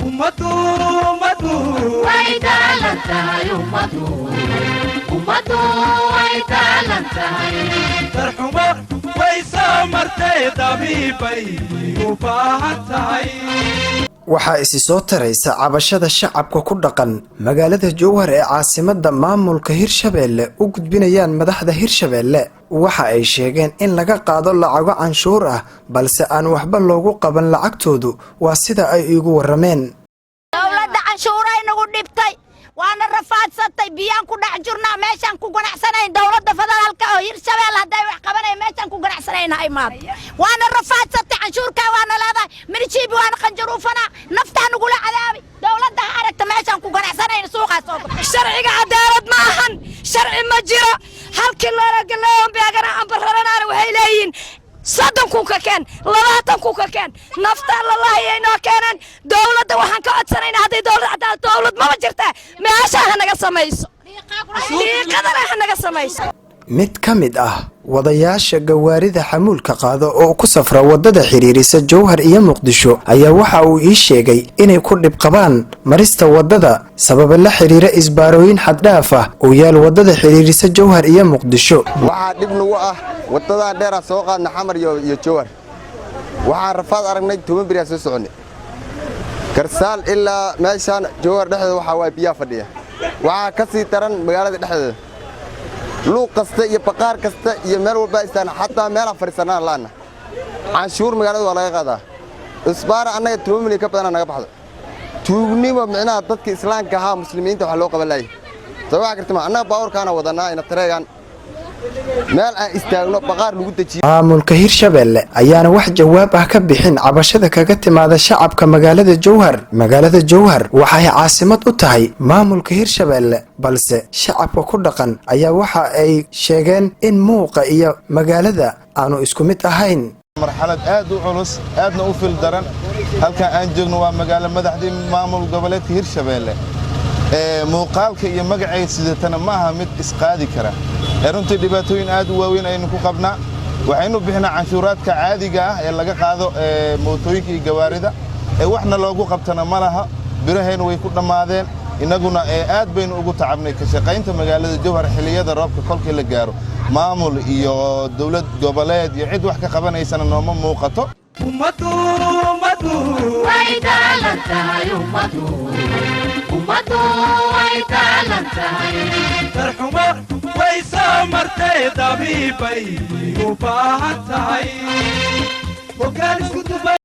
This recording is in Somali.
Ummadu ummadu way daalan tahay, ummadu ummadu way daalan tahay. Darxumo way soo martay, dabiibay u baahan tahay. Waxaa isi soo taraysa cabashada shacabka ku dhaqan magaalada Jowhar ee caasimadda maamulka Hirshabeelle u gudbinayaan madaxda Hirshabeelle. Waxa ay sheegeen in laga qaado lacago canshuur ah, balse aan waxba loogu qaban lacagtoodu, waa sida ay iigu warameen. Dowladda canshuuray nagu dhibtay, waana rafaadsatay, biyaan ku dhex jirnaa. Meeshaan ku ganacsanayn dowladda federaalka oo Hirshabelle hadday wax qabanay, meeshaan ku ganacsanayna ha imaato. Waana rafaadsatay, canshuurkaa waana leedahay, mirshiibi waana qanjaruufanaa, naftaa nagula cadaabi. Dowladda ha aragta meeshaan ku ganacsanayna suuqaas oo Sharciga cadaalad ma ahan, sharci ma jiro. Halkii loola beegana ambararanaana waxay leeyihiin 30,000 ka keen, 20,000 ka keen. Nafta lalahi noo keeneen. Dowladda waxaan ka codsanaynaa, hadday dowlad cadaalad, dowlad maba jirtaa, meesha ha naga samayso, dhiiqadana ha naga samayso. Mid ka mid ah wadayaasha gawaarida xamuulka qaada oo ku safra waddada xiriirisa Jowhar iyo Muqdisho ayaa waxa uu ii sheegay inay ku dhib qabaan marista waddada sababa la xiriira isbaarooyin xaddhaaf ah oo yaal waddada xiriirisa Jowhar iyo Muqdisho. Waxaa dhib nagu ah waddadan dheeraan soo qaadna Xamar iyo Jowhar. Waxaan rafaad aragnay, 10 beriyaa soo soconnay Garsaal ilaa meeshaan Jowhar dhexdeeda. Waxaa waaya biyaa fadhiya. Waxaa ka sii daran magaalada dhexdeeda, luuq kasta iyo baqaar kasta iyo meel walba istaan, xataa meelaan fadhiisannaan la'anna. Canshuur magaalada waa laga qaadaa, isbaara annaga 10 milyan ka badanaa naga baxdo. Tuugnimo micnaha dadka islaamka ahaa, muslimiinta waxaa loo qaban laayay. Soo waxa kartama annaga baabuurkaana wadannaa ina tareegaan meel aan istaagno, baqaar lagu dejiyo. Maamulka Hirshabeelle ayaana wax jawaab ah ka bixin cabashada kaga timaada shacabka magaalada Jowhar. Magaalada Jowhar waxay caasimad u tahay maamulka Hirshabeelle, balse shacabka ku dhaqan ayaa waxa ay sheegeen in muuqa iyo magaalada aanu isku mid ahayn. Marxalad aad u culus, aadna u fil daran. Halkan aan joogno waa magaalo madaxdii maamul goboleedka Hirshabeelle. Muuqaalka iyo magacay sidatana ma aha mid isqaadi kara. Runtii dhibaatooyin aad u waaweyn aynu ku qabnaa. Waxaynu bixinaa canshuuraadka caadiga ah ee laga qaado mootooyinka iyo gawaarida, waxna loogu qabtana ma laha. Birahaynu way ku dhammaadeen, innaguna aad baynu ugu tacabnay ka shaqaynta magaalada Jowhar. Xilliyada roobka kolkii la gaaro, maamul iyo dowlad goboleed iyo cid wax ka qabanaysana nooma muuqato. Ummadu ummadu way daalan tahay, ummadu ummadu way daalan tahay. Darxumo way soo martay, dabiibay u baahan tahay, hoggaan isku dubay.